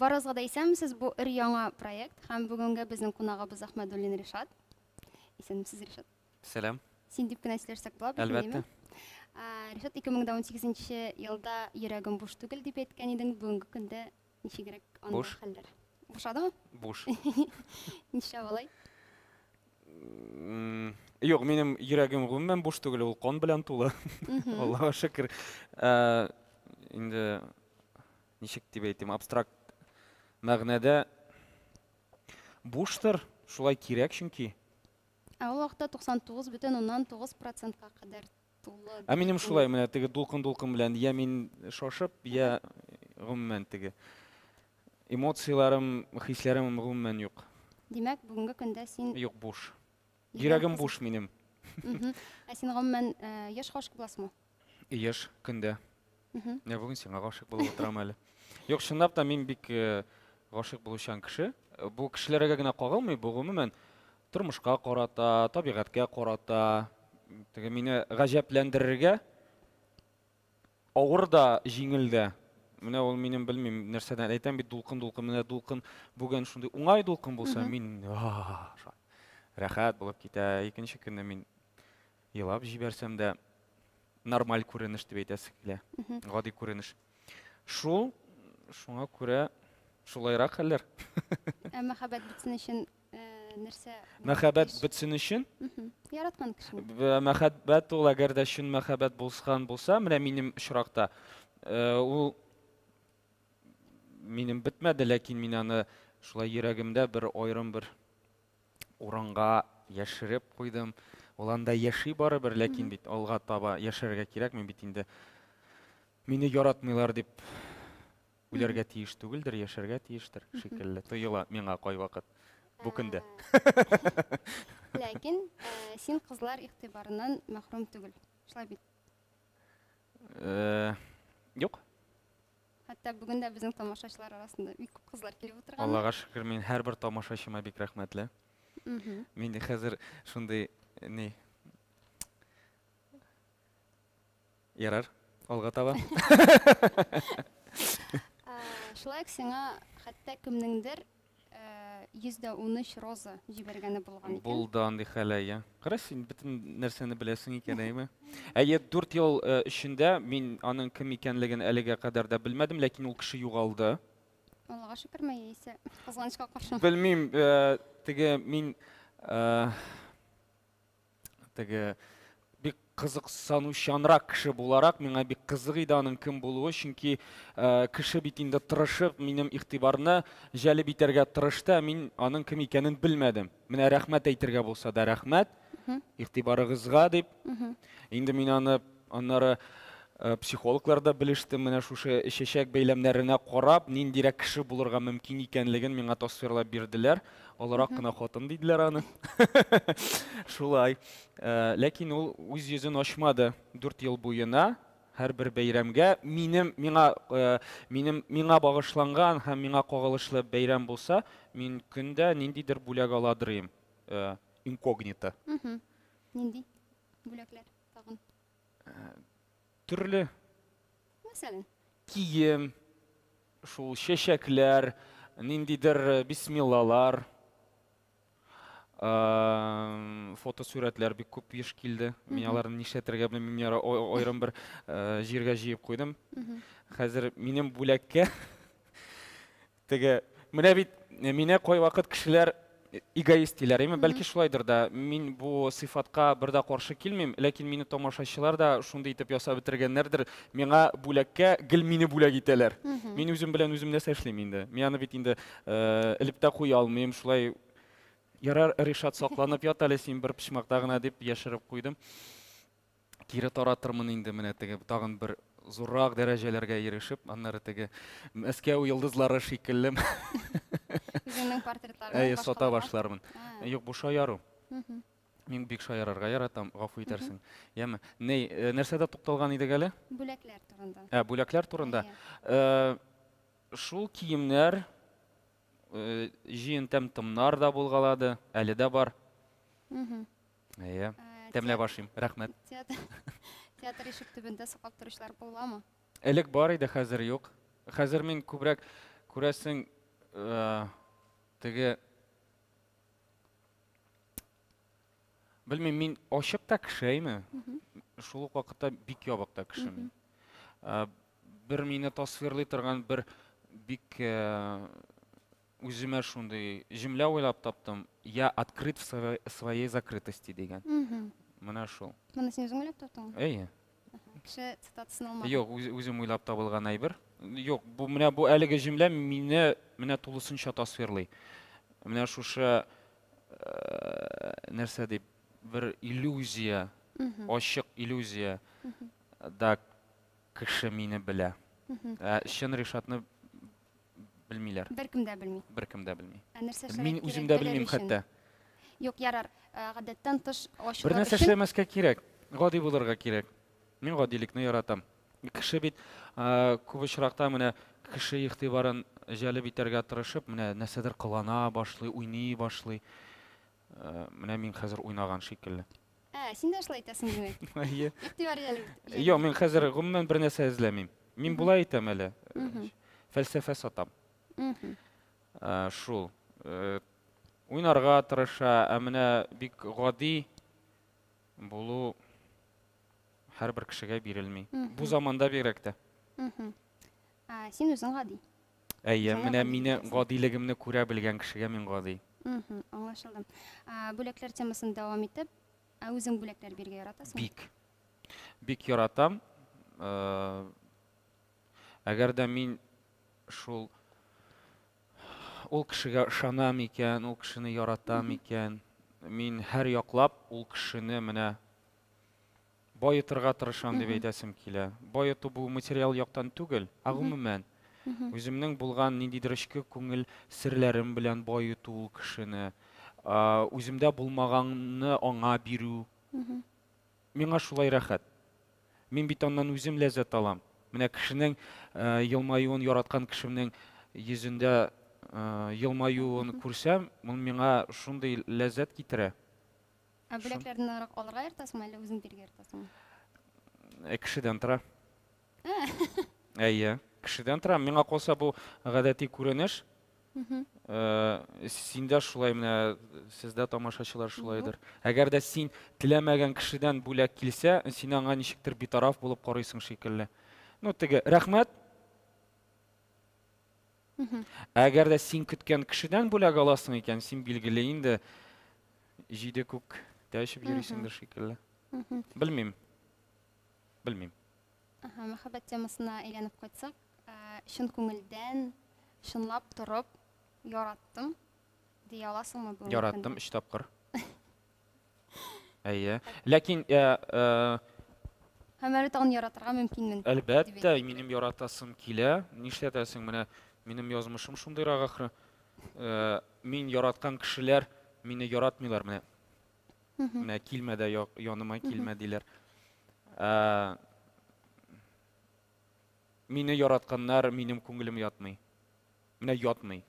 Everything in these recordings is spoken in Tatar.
Барыгызга да исәнмесез, бу өр-яңа проект һәм бүгенге безнең кунагыбыз Әхмәдуллин Ришат. Исәнмесез, Ришат. Сәлам. Син дип кенә сөйләшсәк була бит, Әлбәттә. Ришат, 2018 елда йөрәгем буш түгел дип әйткән идең, бүгенге көндә ничегрәк анда Буш. хәлләр? Бушадымы? Буш. Нишләп алай? Юк, минем йөрәгем гомумән буш түгел, ул кан белән тулы. Аллага шөкер. Инде ничек дип әйтим, абстракт мәгънәдә буштыр, шулай кирәк чөнки. Ә ул вакытта 99,9 процентка кадәр тулы. Ә минем шулай менә теге дулкын-дулкын белән я мин шашып, я гомумән теге эмоцияләрем, хисләрем гомумән юк. Димәк, бүгенге көндә син Юк, буш. Йөрәгем буш минем. Ә син гомумән еш гашыйк буласыңмы? Еш, көндә. Менә бүген сиңа гашыйк булып утырам әле. Юк, чынлап та мин бик гашыйк булучан кеше. Бу кешеләргә генә кагылмый, бу гомумән тормышка карата, табигатькә карата, теге мине гаҗәпләндерергә авыр да, җиңел дә. Менә ул минем белмим нәрсәдән әйтәм бит, дулкын-дулкын, менә дулкын бүген шундый уңай дулкын булса, мин рәхәт булып китә. Икенче көнне мин елап җибәрсәм дә нормаль күренеш дип әйтәсе килә. Гади күренеш. Шул, шуңа күрә шулайрак хәлләр. Ә мәхәббәт бетсен өчен нәрсә? Мәхәббәт бетсен өчен? Яраткан кешең. Мәхәббәт ул, әгәр дә чын мәхәббәт булсган булса, менә минем очракта, ул минем бетмәде, ләкин мин аны шулай йөрәгемдә бер аерым бер урынга яшереп куйдым. Ул анда яши барыбер, ләкин бит алга таба яшәргә кирәк. Мин бит инде мине яратмыйлар дип үләргә тиеш түгелдер, яшәргә тиештер шикелле тоела миңа кайвакыт бу көндә. Ләкин син кызлар игътибарыннан мәхрүм түгел. Шулай бит? Юк. Хәтта бүген дә безнең тамашачылар арасында бик күп кызлар килеп утырган. Аллага шөкер, мин һәрбер тамашачыма бик рәхмәтле. Мин хәзер шундый ни Ярар, алга таба. Шулай ук сиңа хәтта кемнеңдер 113 роза җибәргәне булган икән. Булды андый хәл, әйе. Кара, син бөтен нәрсәне беләсең икән, әйеме? Әйе, 4 ел эчендә мин аның кем икәнлеген әлегә кадәр дә белмәдем, ләкин ул кеше югалды. Аллага шөкерме, яисә кызганычка каршы? Белмим, теге мин теге бик кызыксанучанрак кеше буларак, миңа бик кызык иде аның кем булуы, чөнки кеше бит инде тырышып минем игътибарны җәлеп итәргә тырышты, ә мин аның кем икәнен белмәдем. Менә рәхмәт әйтергә булса да рәхмәт, игътибарыгызга дип. Инде мин аны аннары психологлар да белештем, менә шушы чәчәк бәйләмнәренә карап, ниндирәк кеше булырга мөмкин икәнлеген миңа тасвирлап бирделәр. Олырак кына хатын диделәр аны. Шулай. Ләкин ул үз йөзен ачмады. 4 ел буена һәрбер бәйрәмгә минем миңа минем миңа багышланган һәм миңа кагылышлы бәйрәм булса, мин көндә ниндидер бүләк аладыр идем. Инкогнито. Нинди бүләкләр тагын? Төрле. Мәсәлән? Кием, шул чәчәкләр, ниндидер бисмиллалар, фотосурәтләр бик күп еш килде. Мин аларны нишләтергә белмим, мин аерым бер җиргә җыеп куйдым. Хәзер минем бүләккә теге менә бит мине кайвакыт кешеләр эгоист диләр, әйме? Бәлки шулайдыр да. Мин бу сыйфатка бер дә каршы килмим, ләкин мине тамашачылар да шундый итеп ясап бетергәннәрдер. Миңа бүләккә гел мине бүләк итәләр. Мин үзем белән үзем нәрсә эшлим инде? Мин аны бит инде элеп тә куя алмыйм. Шулай ярар, Ришат, сакланып ят әле син бер почмакта гына дип яшереп куйдым. Кире таратырмын инде менә теге тагын бер зуррак дәрәҗәләргә ирешеп, аннары теге Мәскәү йолдызлары шикелле. Үзеңнең портретларыңны Әйе, сата башлармын. Юк, бу шаяру. Мин бик шаярырга яратам, гафу итәрсең. Яме. Ней, нәрсәдә тукталган идек әле? Бүләкләр турында. Ә, бүләкләр турында. Шул киемнәр, җыен тәм-томнар да булгалады, әле дә бар. Әйе. Тәмләп ашыйм. Рәхмәт. Театр ишек төбендә саклап торучылар буламы? Элек бар иде, хәзер юк. Хәзер мин күбрәк Күрәсең, теге Белмим, мин ачык та кеше, әйме? Шул ук вакытта бик ябык та кеше мин. Бер мине тасвирлый торган бер бик үземә шундый җөмлә уйлап таптым. Я открыт в своей закрытости дигән. Менә шул. Моны син үзең уйлап таптыңмы? Әйе. Кеше цитатасын алмадым. Юк, үзем уйлап табылган әйбер. Юк, бу менә бу әлеге җөмлә мине менә тулысынча тасвирлый. Менә шушы нәрсә дип бер иллюзия, ачык иллюзия да кеше мине белә. Ә чын Ришатны белмиләр. Беркем дә белми. Беркем дә белми. Ә нәрсә эшләргә Мин кирәк үзем дә белер белмим өчен? хәтта. Юк, ярар. Гадәттән тыш Бер ачылыр нәрсә өчен эшләмәскә кирәк. Гади булырга кирәк. Мин гадилекне яратам. Кеше бит күп очракта менә кеше игътибарын җәлеп итәргә тырышып, менә нәрсәдер кылана башлый, уйный башлый. Менә мин хәзер уйнаган шикелле. Ә, син дә шулай итәсең, димәк. Әйе. Игътибар җәлеп җәлеп Юк, мин хәзер гомумән бер нәрсә эзләмим. Мин болай итәм әле. Фәлсәфә сатам. Шул. Уйнарга тырыша, ә менә бик гади булу һәрбер кешегә бирелми. Бу заманда бигрәк тә. Син үзең гади. Әйе, Үзеңә менә гади мине итәсең. гадилегемне күрә белгән кешегә мин гади. Аңлашылды. Бүләкләр темасын дәвам итеп, ә үзең бүләкләр бирергә яратасыңмы? Бик. Бик яратам. Әгәр дә мин шул ул кешегә ышанам икән, ул кешене яратам икән, мин һәр яклап ул кешене менә баетырга тырышам дип әйтәсем килә. Баету бу материал яктан түгел, ә гомумән. Үземнең булган ниндидер эчке күңел серләрем белән баету ул кешене, үземдә булмаганны аңа бирү. Миңа шулай рәхәт. Мин бит аннан үзем ләззәт алам. Менә кешенең елмаюын яраткан кешемнең йөзендә елмаюын күрсәм, ул миңа шундый ләззәт китерә. Ә бүләкләрне ныграк алырга яратасыңмы, әллә үзең бирергә яратасыңмы? Кешедән тора. Әйе, кешедән тора. Миңа калса бу гадәти күренеш. Син дә шулай менә, сездә тамашачылар шулайдыр. Әгәр дә син теләмәгән кешедән бүләк килсә, син аңа ничектер битараф булып карыйсың шикелле. Ну, теге, рәхмәт. Әгәр дә син көткән кешедән бүләк аласың икән, син билгеле инде җиде күк тә эчеп йөрисеңдер шикелле. Белмим. Белмим. Аһа, мәхәббәт темасына әйләнеп кайтсак, чын күңелдән, чынлап торып яраттым дия аласыңмы бүгенге Яраттым көндә? өч тапкыр. Әйе. Ләкин Һәм әле тагын яратырга мөмкинмен. Әлбәттә, минем яратасым килә. Нишләтәсең, менә минем язмышым шундыйрак ахры. Мин яраткан кешеләр мине яратмыйлар менә. Менә килмә дә яныма килмә диләр. Мине яратканнар минем күңелем ятмый. Менә ятмый.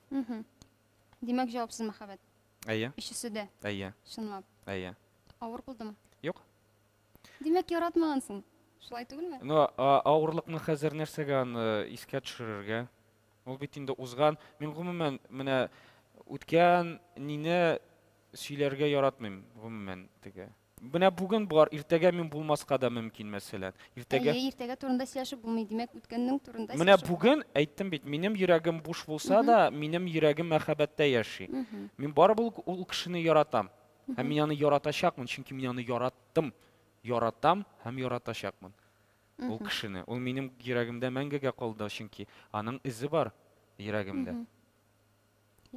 Димәк, җавапсыз мәхәббәт. Әйе. Өчесе дә. Әйе. Чынлап. Әйе. Авыр булдымы? Юк. Димәк, яратмагансың. Шулай түгелме? Ну, авырлыкны хәзер нәрсәгә аны искә төшерергә? Ул бит инде узган. Мин гомумән менә үткән нине сөйләргә яратмыйм, гомумән теге. Менә бүген бар, иртәгә мин булмаска да мөмкин, мәсәлән. Иртәгә Әйе, иртәгә турында сөйләшеп булмый, димәк, үткәннең турында Менә сөйләшеп бүген әйттем бит, минем йөрәгем буш булса да, минем йөрәгем мәхәббәттә яши. Мин барыбер ул кешене яратам. Һәм мин аны яратачакмын, чөнки мин аны яраттым. Яратам һәм яратачакмын. Ул кешене. Ул минем йөрәгемдә мәңгегә калды, чөнки аның эзе бар йөрәгемдә.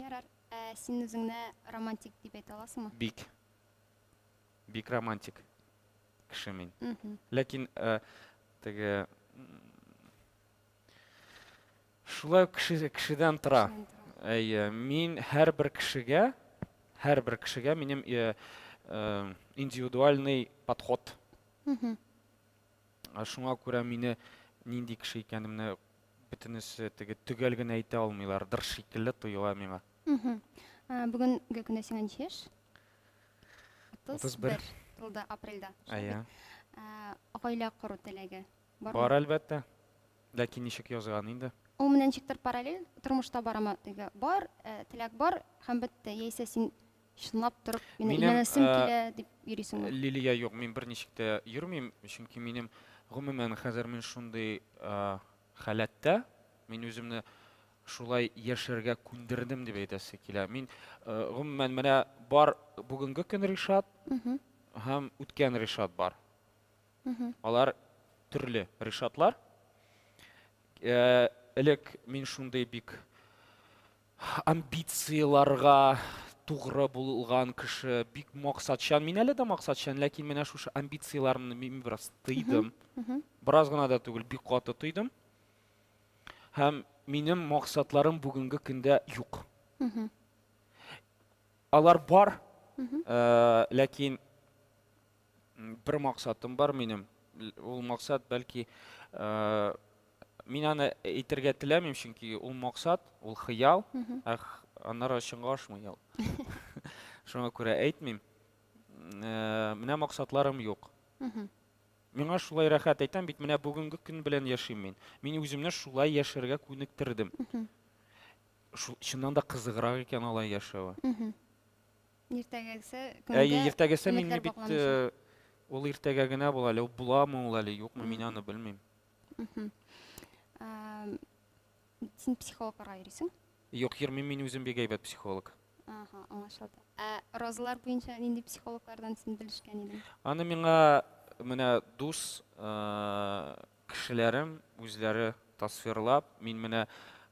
Ярар. Ә син үзеңне романтик дип әйтә аласыңмы? Бик. Бик романтик кеше мин. Ләкин теге шулай ук кеше, кешедән тора. Кешедән тора. Әйе, мин һәрбер кешегә, һәрбер кешегә минем индивидуальный подход. Шуңа күрә мине нинди кеше икәнемне бөтенесе теге төгәл генә әйтә алмыйлардыр шикелле тоела миңа. Бүгенге көндә сиңа ничә яшь? 31. 31 тулды апрельдә. Әйе. Гаилә кору теләге бармы? Бар, әлбәттә. Ләкин ничек язган инде? Ул менә ничектер параллель тормышта барамы? Теге бар, э, теләк бар һәм бетте. Яисә син чынлап торып, мине Минем, өйләнәсем э, килә дип йөрисеңме? Лилия, юк, мин берничек тә йөрмим, чөнки минем гомумән хәзер мин шундый э, халәттә, мин үземне шулай яшәргә күндердем дип әйтәсе килә. Мин э, гомумән менә бар бүгенге көн Ришат һәм үткән Ришат бар. Алар төрле Ришатлар. Э, элек мин шундый бик амбицияларга тугры булган кеше, бик максатчан. Мин әле дә максатчан, ләкин менә шушы амбицияларымны мин бераз тыйдым. Бераз гына да түгел, бик каты тыйдым. Һәм минем максатларым бүгенге көндә юк. Алар бар, э, ләкин бер максатым бар минем. Ул максат бәлки э, мин аны әйтергә теләмим, чөнки ул максат, ул хыял, ә аннары чынга ашмый ул. Шуңа күрә әйтмим. Э, менә максатларым юк. Миңа шулай рәхәт, әйтәм бит, менә бүгенге көн белән яшим мин. Мин үземне шулай яшәргә күнектердем. Шул чыннан да кызыграк икән алай яшәве. Иртәгәсе Әйе, көнгә иртәгесе мин өметләр бит багламыйсың. э, ул иртәгә генә була әле, ул буламы ул әле, юкмы, мин аны белмим. Ам, Син психологларга йөрисең? Юк, йөрмим, мин үзем бик әйбәт психолог. Ага, аңлашылды. Ә розалар буенча нинди психологлардан син белешкән идең? Аны миңа менә дус э, кешеләрем үзләре тасвирлап, мин менә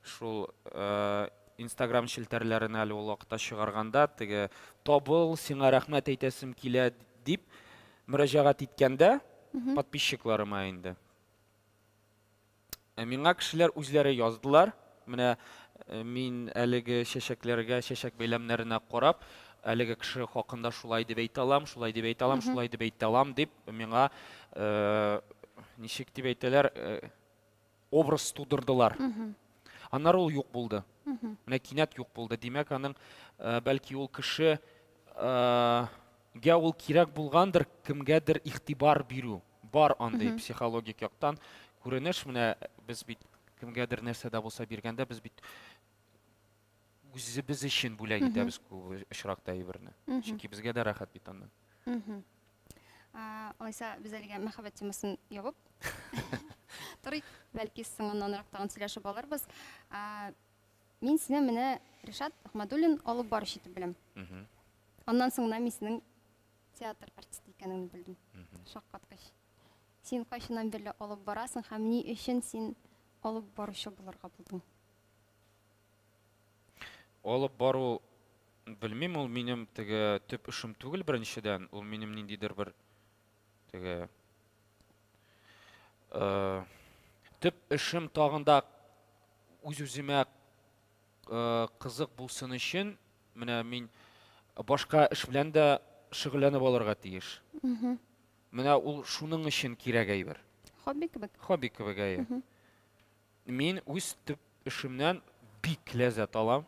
шул э, Инстаграм челтәрләренә әле ул вакытта чыгарганда, теге табыл, сиңа рәхмәт әйтәсем килә дип мөрәҗәгать иткәндә подписчикларыма инде. Ә миңа кешеләр үзләре яздылар. Менә э, мин әлеге чәчәкләргә, чәчәк бәйләмнәренә карап, әлеге кеше хакында шулай дип әйтә алам, шулай дип әйтә алам, шулай дип әйтә алам дип миңа э, ничек дип әйтәләр, э, образ тудырдылар. Аннары ул юк булды. Менә кинәт юк булды. Димәк, аның э, бәлки ул кеше э, гә ул кирәк булгандыр, кемгәдер игътибар бирү. Бар андый психологик яктан күренеш. Менә без бит кемгәдер нәрсә дә булса биргәндә, без бит үзебез өчен бүләк итәбез күп очракта әйберне. Чөнки безгә дә рәхәт бит аннан. А, Алайса, без әлегә мәхәббәт темасын ябып торыйк. Бәлки соңыннанрак тагын сөйләшеп алырбыз. А, Мин сине менә Ришат Ахмадуллин алып баручы итеп беләм. Аннан соң гына мин синең театр артисты икәнеңне белдем. Шаккаткыч. Син кайчаннан бирле алып барасың һәм ни өчен син алып баручы булырга булдың? Алып бару, белмим, ул минем теге төп эшем түгел беренчедән, ул минем ниндидер бер теге э, төп эшем тагын да үз-үземә э, кызык булсын өчен, менә мин башка эш белән дә шөгыльләнеп алырга тиеш. Менә ул шуның өчен кирәк әйбер. Хобби кебек. Хобби кебек, әйе. Мин үз төп эшемнән бик ләззәт алам.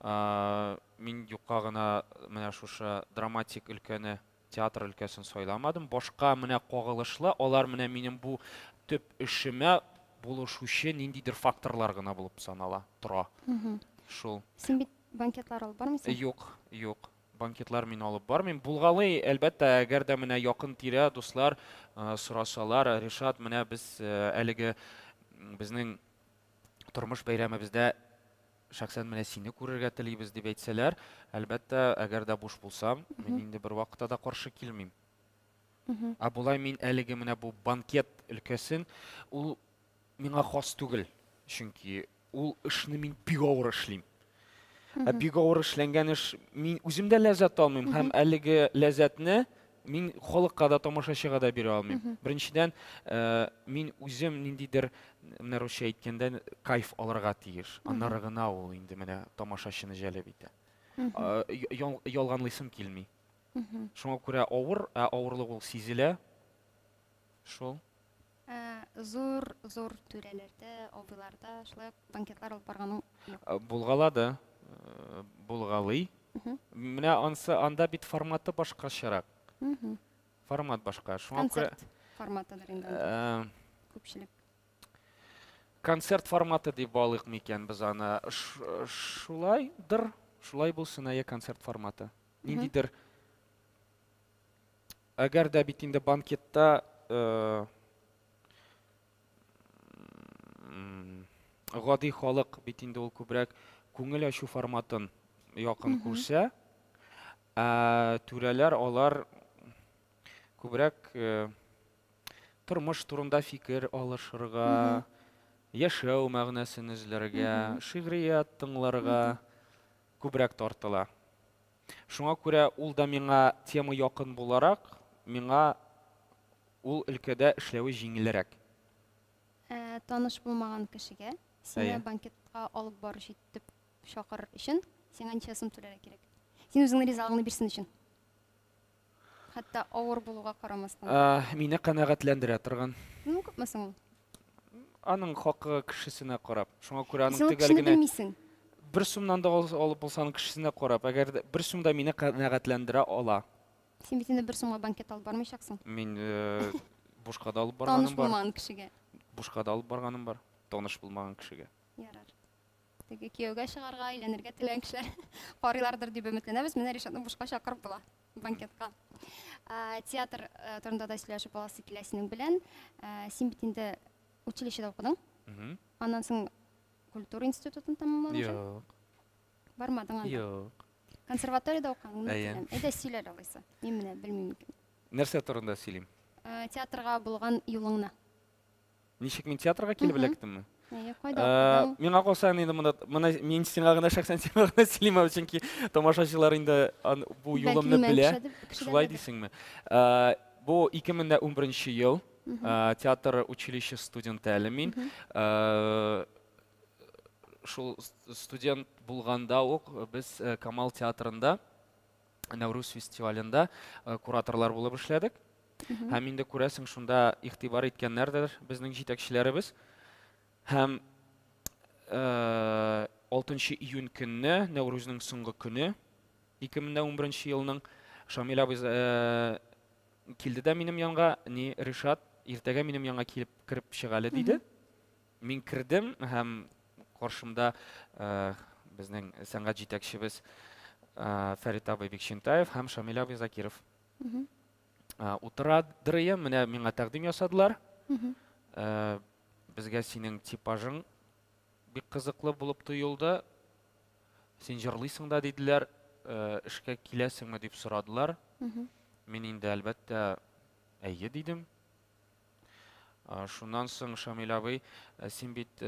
А, Мин юкка гына менә шушы драматик өлкәне, театр өлкәсен сайламадым. Башка менә кагылышлы, алар менә минем бу төп эшемә булышучы ниндидер факторлар гына булып санала, тора. Шул. Син бит банкетлар алып бармыйсың? Юк, юк. Банкетлар мин алып бармыйм. Булгалый, әлбәттә, әгәр дә менә якын тирә дуслар э, сорасалар, Ришат, менә без э, әлеге м, безнең тормыш бәйрәмебездә шәхсән менә сине күрергә телибез дип әйтсәләр, әлбәттә, әгәр дә буш булсам, мин инде бер вакытта да каршы килмим. Ә болай мин әлеге менә бу банкет өлкәсен ул миңа хас түгел, чөнки ул эшне мин бик авыр эшлим. Ә бик авыр эшләнгән эш мин үзем дә ләззәт алмыйм һәм әлеге ләззәтне мин халыкка да, тамашачыга да бирә алмыйм. Беренчедән, э, мин үзем ниндидер, менә русча әйткәндә, кайф алырга тиеш. Аннары гына ул инде менә тамашачыны җәлеп итә. Э, Ялганлыйсым килми. Шуңа күрә авыр, ә авырлык ул сизелә. Шул. Ә, Зур, зур түрәләрдә, абыйларда шулай ук банкетлар алып барганың юк. Э, Булгалады, э, булгалый. Менә ансы анда бит форматы башкачарак. Формат башка. Шуңа күрә Концерт форматыдыр инде анда э, күпчелек. Концерт форматы дип алыйк микән без аны? Шулайдыр, шулай булсын, әйе, концерт форматы. Ниндидер Әгәр дә бит инде банкетта э, гади халык бит инде ул күбрәк күңел ачу форматын якын күрсә, ә түрәләр алар күбрәк э, тормыш турында фикер алышырга, яшәү мәгънәсен эзләргә, шигърият тыңларга күбрәк тартыла. Шуңа күрә ул да миңа тема якын буларак, миңа ул өлкәдә эшләве җиңелрәк. Ә, таныш булмаган кешегә сине банкетка алып баручы итеп чакырыр өчен сиңа ничә сум түләргә кирәк? Син үзеңнең ризалыгыңны бирсен өчен. Хәтта авыр булуга карамастан. Ә, мине канәгатьләндерә торган. Ну, күпме соң ул? Аның хакы кешесенә карап. Шуңа күрә аның Син ул төгәл кешене генә белмисең. Бер сумнан да алып булса, аның кешесенә карап. Әгәр дә бер сум да мине канәгатьләндерә ала. Син бит инде бер сумга банкет алып бармыйчаксың. Мин э, бушка да алып Таныш барганым бар. булмаган кешегә. Бушка да алып барганым бар. Таныш булмаган кешегә. Ярар. Теге кияүгә чыгарга, өйләнергә теләгән кешеләр карыйлардыр дип өметләнәбез. Менә Ришатны бушка чакырып була банкетка. Театр э, турында да сөйләшеп аласы килә синең белән. Син бит инде училищеда укыдың. Аннан соң культура институтын тәмамладың. Юк. Бармадың анда. Юк. Консерваториядә укыган. Әйе. Әйдә сөйлә әле алайса. Мин менә белмим икән. Нәрсә турында сөйлим? Театрга булган юлыңны. Ничек мин театрга килеп эләктемме? Әйе, кайда укыдың? Миңа калса инде монда моны мин сиңа гына шәхсән сиңа гына сөйлим, чөнки тамашачылар инде бу юлымны белә. Шулай дисеңме? Бу 2011 ел, театр училище студенты әле мин. Шул студент булганда ук без Камал театрында Нәүрүз фестивалендә кураторлар булып эшләдек. Һәм инде күрәсең, шунда игътибар иткәннәрдер безнең җитәкчеләребез. Һәм 6 июнь көнне, Нәүрүзнең соңгы көне, 2011 елның, Шамил абый килде дә минем янга, ни, Ришат, иртәгә минем янга килеп кереп чык әле, диде. Мин кердем һәм каршымда безнең сәнгать җитәкчебез Фәрит абый Бикчәнтаев һәм Шамил абый Закиров утыра дырые, менә миңа тәкъдим ясадылар. Безгә синең типажың бик кызыклы булып тоелды. Син җырлыйсың да диделәр, эшкә киләсеңме дип сорадылар. Мин инде әлбәттә әйе дидем. Шуннан соң Шамил абый, син бит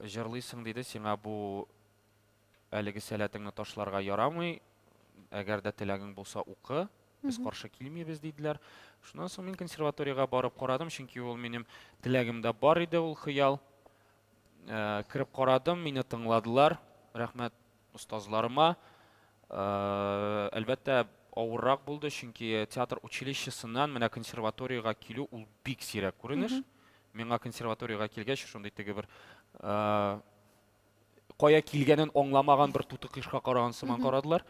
җырлыйсың диде, сиңа бу әлеге сәләтеңне ташларга ярамый. Әгәр дә теләгең булса укы, без каршы килмибез диделәр. Шуннан соң мин консерваториягә барып карадым, чөнки ул минем теләгемдә бар иде ул хыял. Кереп карадым, мине тыңладылар. Рәхмәт остазларыма. Әлбәттә, авыррак булды, чөнки театр училищесыннан менә консерваториягә килү ул бик сирәк күренеш. Миңа консерваториягә килгәч, шундый теге бер кая килгәнен аңламаган бер тутыкышка караган сыман карадылар.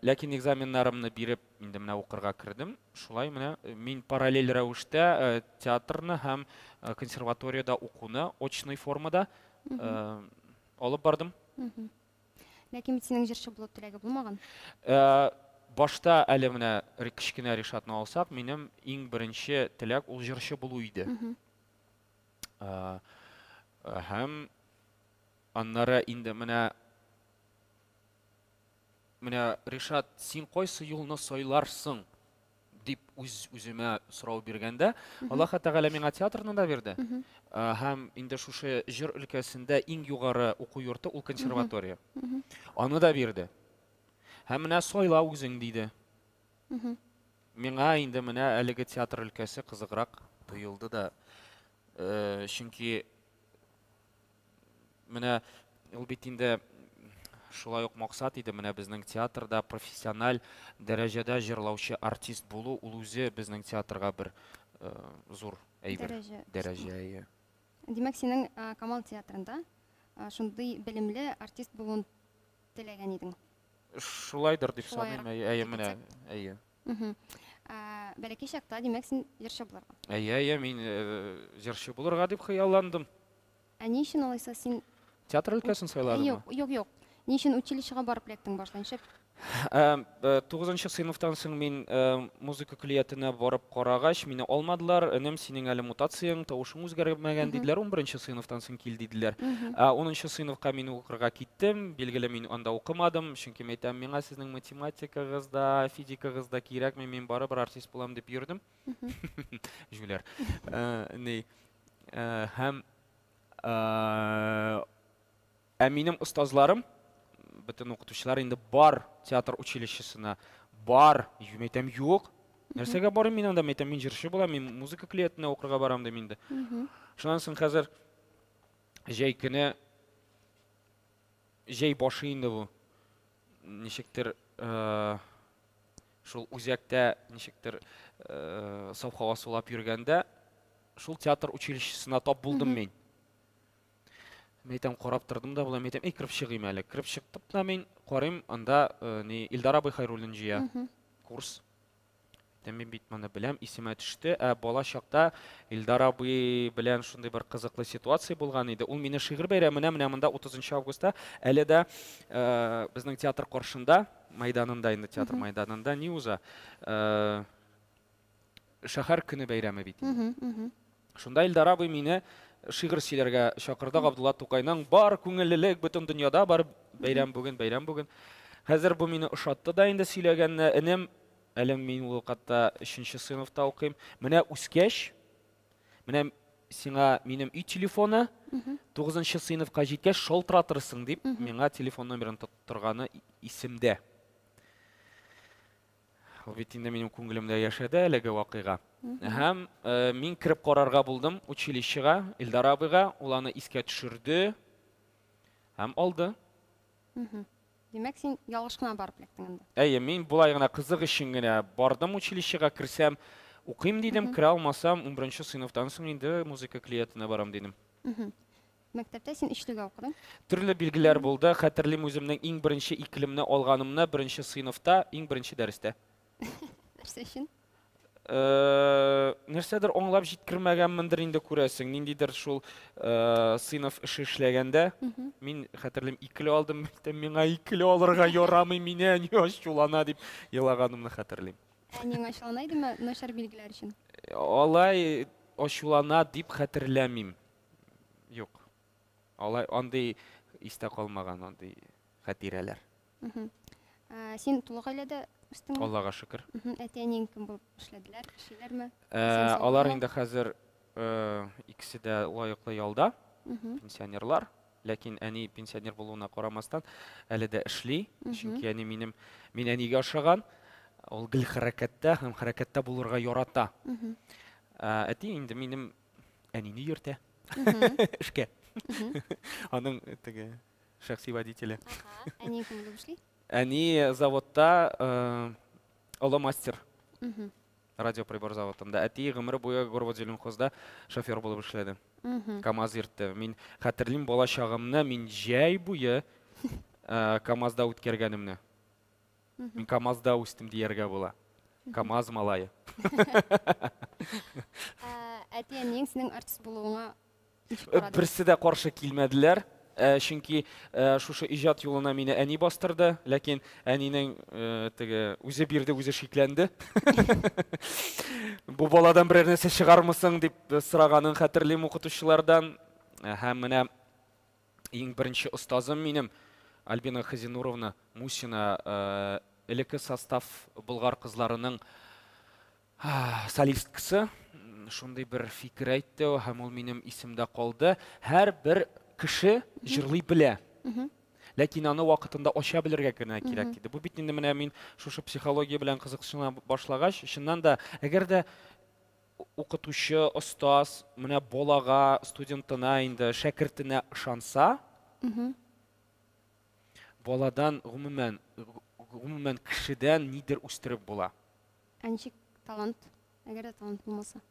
Ләкин экзаменнарымны биреп, инде менә укырга кердем. Шулай менә мин параллель рәвештә театрны һәм консерваториядә укуны очный формада алып бардым. Ләкин бит синең җырчы булу теләге булмаган. Башта әле менә кечкенә Ришатны алсак, минем иң беренче теләк ул җырчы булу иде. Һәм аннары инде менә менә Ришат, син кайсы юлны сайларсың дип үз үземә сорау биргәндә, Аллаһ Тәгалә миңа театрны да бирде. Һәм инде шушы җыр өлкәсендә иң югары уку йорты ул консерватория. Аны да бирде. Һәм менә сайла үзең диде. Миңа инде менә әлеге театр өлкәсе кызыграк тоелды да. Чөнки менә ул бит инде шулай ук максат иде, менә безнең театрда профессиональ дәрәҗәдә җырлаучы артист булу, ул үзе безнең театрга бер зур әйбер. Дәрәҗә. Дәрәҗә, әйе. Димәк, синең Камал театрында шундый белемле артист булуын теләгән идең. Шулайдыр дип Шулайрак саныйм, әйе, дип менә, әйтсәк. әйе. Бәләкәй чакта, димәк, син җырчы булырга. Әйе, әйе, мин җырчы булырга дип хыялландым. Ә ни өчен алайса син Театр өлкәсен сайладыңмы? Юк, юк, юк. Ни өчен училищега барып эләктең башта? Нишләп? Тугызынчы сыйныфтан соң мин музыка көллиятенә барып карагач, мине алмадылар. Энем, синең әле мутацияң, тавышың үзгәрмәгән, диделәр. Унберенче сыйныфтан соң кил, диделәр. Унынчы сыйныфка мин укырга киттем. Билгеле, мин анда укымадым, чөнки мин әйтәм, миңа сезнең математикагыз да, физикагыз да кирәкми, мин барыбер артист булам дип йөрдем. Җүләр. Ни, һәм Ә минем остазларым, бөтен укытучылар инде бар театр училищесына, бар. Мин әйтәм, юк. Нәрсәгә барыйм мин анда? Мин әйтәм, мин җырчы булам, мин музыка көллиятенә укырга барам дим инде. Шуннан соң хәзер җәй көне, җәй башы инде бу. Ничектер шул үзәктә ничектер саф һава сулап йөргәндә шул театр училищесына тап булдым мин. Мин әйтәм, карап тордым да болай, мин әйтәм, әй, кереп чыгыйм әле. Кереп чыктым да мин, карыйм, анда э, ни Илдар абый Хайруллин җыя курс. Әйтәм, мин бит моны беләм, исемә төште. Ә бала чакта Илдар абый белән шундый бер кызыклы ситуация булган иде. Ул мине шигырь бәйрәменә менә монда 30 августта әле дә э, безнең театр каршында, мәйданында инде театр мәйданында ни уза? Э, шәһәр көне бәйрәме бит инде. Шунда Илдар абый мине шигырь сөйләргә чакырды. Габдулла Тукайның бар күңеллелек бөтен дөньяда бар, бәйрәм бүген, бәйрәм бүген. Хәзер бу мине ошатты да инде сөйләгәнне. Энем, әле мин ул вакытта өченче сыйныфта укыйм. Менә үскәч, менә сиңа минем өй телефоны, тугызынчы сыйныфка җиткәч шалтыратырсың дип, миңа телефон номерын тоттырганы исемдә. Ул бит инде минем күңелемдә яшәде әлеге вакыйга. Һәм э, мин кереп карарга булдым училищега, Илдар абыйга. Ул аны искә төшерде һәм алды. Димәк, син ялгыш кына барып эләктең анда. Әйе, мин болай гына кызык өчен генә бардым училищега, керсәм, укыйм дидем, керә алмасам, 11 сыйныфтан соң инде музыка көллиятенә барам дидем. Мәктәптә син өчлегә укыдың? Төрле билгеләр булды. Хәтерлим үземнең иң беренче икелемне алганымны беренче сыйныфта, иң беренче дәрестә. Нәрсә өчен? Э, нәрсәдер аңлап җиткермәгәнмендер инде күрәсең. Ниндидер шул э, сыйныф эше эшләгәндә, мин хәтерлим икеле алдым, әйтәм, миңа икеле алырга ярамый, мине әни ачулана дип елаганымны хәтерлим. Әниең ачулана идеме начар билгеләр өчен? Алай ачулана дип хәтерләмим. Юк. Алай андый истә калмаган андый хатирәләр. Ә, син тулы гаиләдә үстеңме? Аллага шөкер. Әти-әниең кем булып эшләделәр, эшлиләрме? Ә, алар инде хәзер э, икесе дә лаеклы ялда, пенсионерлар. Ләкин әни пенсионер булуына карамастан әле дә эшли. Чөнки әни минем мин әнигә ошаган. Ул гел хәрәкәттә һәм хәрәкәттә булырга ярата. Ә, әти инде минем әнине йөртә эшкә. Аның теге шәхси водителе. Әни кем булып эшли? Әни заводта олы мастер. Радиоприбор заводында. Әти гомере буе Горводзеленхозда шофер булып эшләде. КАМАЗ йөртте. Мин хәтерлим бала чагымны, мин җәй буе КАМАЗда үткәргәнемне. Мин КАМАЗда үстем дияргә була. КАМАЗ малае. Әти-әниең синең артист булуыңа ничек э, карады? Берсе дә каршы килмәделәр. Э, чөнки э, шушы иҗат юлына мине әни бастырды, ләкин әнинең теге үзе бирде, үзе шикләнде. Бу баладан берәр нәрсә чыгармысың дип сораганын хәтерлим укытучылардан. Һәм менә Иң беренче остазым минем Альбина Хазинуровна Мусина, э, элекке состав Болгар кызларының солисткасы. Шундый бер фикер әйтте һәм ул минем исемдә калды. Һәрбер кеше җырлый белә. Ләкин аны вакытында ача белергә генә кирәк диде. Бу бит инде менә мин шушы психология белән кызыксына башлагач, чыннан да, әгәр дә укытучы, остаз менә балага, студентына инде, шәкертенә ышанса, баладан гомумән, гомумән кешедән нидер үстереп була. Ә ничек талант? Әгәр дә талант булмаса?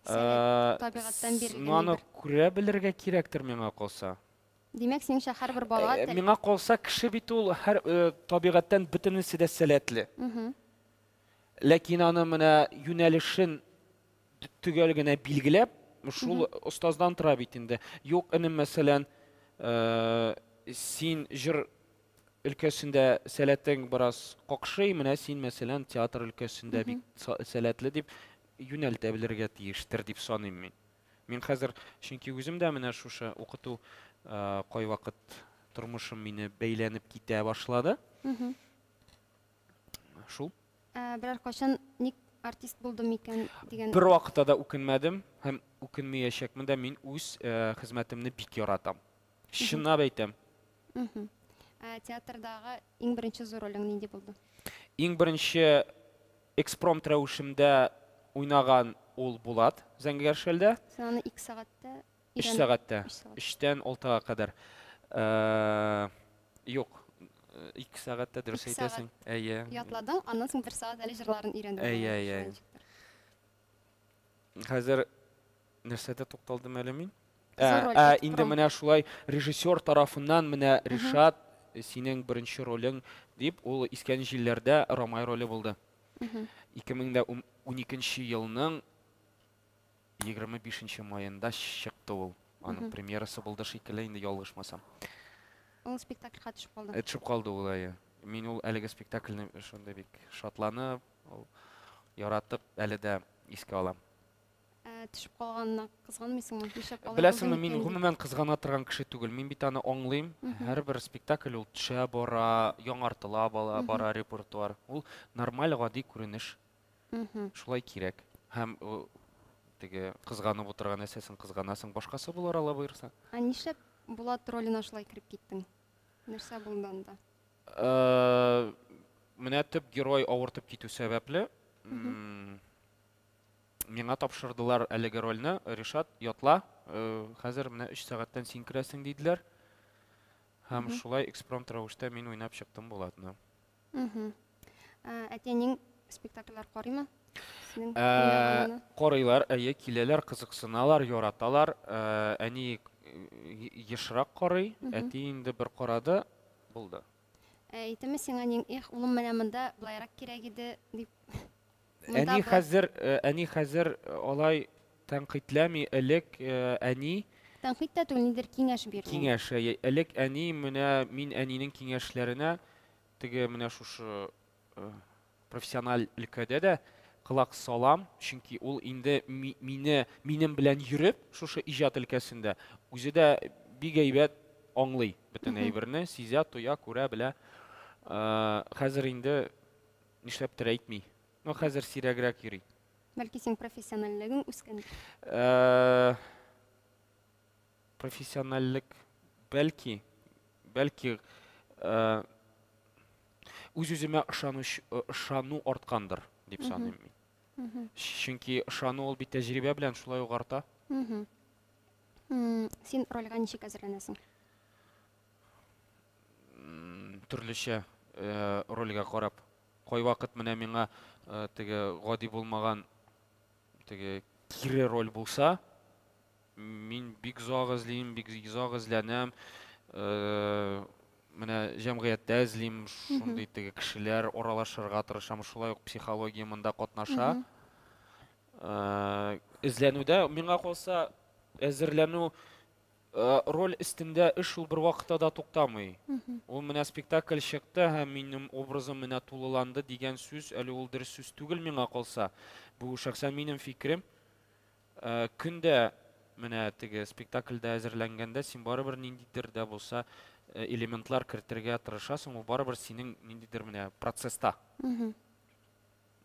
Сәләт, табигатьтән бирелгән. Ну, аны күрә белергә кирәктер миңа калса. Димәк, синеңчә һәрбер бала э, Миңа калса, кеше бит ул һәр э, табигатьтән бөтенесе дә сәләтле. Ләкин аны менә юнәлешен төгәл генә билгеләп, шул остаздан тора бит инде. Юк, энем, мәсәлән, син җыр өлкәсендә сәләтең бераз какшый, менә син, мәсәлән, театр өлкәсендә бик сәләтле дип юнәлтә белергә тиештер дип саныйм мин. Мин хәзер, чөнки үзем дә менә шушы укыту кайвакыт тормышым мине бәйләнеп китә башлады. Шул. Берәр кайчан ник артист булдым икән дигән. Бер вакытта да үкенмәдем һәм үкенмәячәкмен дә. Мин үз хезмәтемне бик яратам. Чынлап әйтәм. Театрдагы иң беренче зур ролең нинди булды? Иң беренче экспромт рәвешемдә уйнаган ул Булат Зәңгәр шәлдә. Син аны 2 сәгатьтә 3 сәгатьтә. 3-тән 6-га кадәр. Юк, 2 сәгатьтә дөрес әйтәсең. Әйе. Ятладың, аннан соң 1 сәгать әле җырларын өйрәндең. Әйе, әйе. Хәзер нәрсәдә тукталдым әле мин? Ә, инде менә шулай режиссер тарафыннан менә Ришат, синең беренче ролең дип, ул Искән җилләрдә Рамай роле булды. 2012 елның 25 маенда чыкты ул. Аның премьерасы булды шикелле инде, ялгышмасам. Ул спектакльгә төшеп калды. Төшеп калды ул, әйе. Мин ул әлеге спектакльне шундый бик шатланып, яратып әле дә искә алам. Төшеп калганына кызганмыйсыңмы? Нишләп алай Беләсеңме, мин гомумән кызгана торган кеше түгел. Мин бит аны аңлыйм. Һәрбер спектакль ул төшә бара, яңартыла бара репертуар. Ул нормаль, гади күренеш. Шулай кирәк. Һәм теге кызганып утырган нәрсәсен кызганасың, башкасы булыр Алла боерса. Ә нишләп Булат роленә шулай кереп киттең? Нәрсә булды анда? Менә төп герой авыртып китү сәбәпле, миңа тапшырдылар әлеге рольне. Ришат, ятла, хәзер менә 3 сәгатьтән син керәсең, диделәр. Һәм шулай экспромт рәвештә мин уйнап чыктым Булатны. Әти-әниең спектакльләр карыймы? Синең Карыйлар, әйе, киләләр, кызыксыналар, яраталар. Әни ешрак карый, әти инде бер карады, булды. Әйтеме сиңа әниең, эх, улым, менә монда былайрак кирәк иде, дип? Әни хәзер, әни хәзер алай тәнкыйтьләми, элек әни Тәнкыйть тә түгел, нидер киңәш бирү. Киңәш, әйе. Элек әни, менә мин әнинең киңәшләренә теге менә шушы профессиональ өлкәдә дә колак салам, чөнки ул инде мине, минем белән йөреп, шушы иҗат өлкәсендә үзе дә бик әйбәт аңлый бөтен әйберне, сизә, тоя, күрә, белә. Хәзер инде нишләптер әйтми. Ну, хәзер сирәгрәк йөри. Бәлки синең профессиональлегең үскәндер? Профессиональлек, бәлки, бәлки үз-үземә ышану арткандыр, дип саныйм мин. Чөнки ышану ул бит тәҗрибә белән шулай ук арта. Син рольгә ничек әзерләнәсең? Төрлечә рольгә карап. Кайвакыт менә миңа теге гади булмаган теге кире роль булса, мин бик озак эзлим, бик озак эзләнәм. Менә җәмгыятьтә эзлим, шундый теге кешеләр аралашырга тырышам, шулай ук психология монда катнаша. Эзләнүдә миңа калса әзерләнү роль өстендә эш ул бер вакытта да туктамый. Ул менә спектакль чыкты һәм минем образым менә тулыланды дигән сүз әле ул дөрес сүз түгел миңа калса. Бу шәхсән минем фикерем. Көндә менә теге спектакльдә әзерләнгәндә син барыбер ниндидер дә булса элементлар кертергә тырышасың, ул барыбер синең ниндидер менә процесста.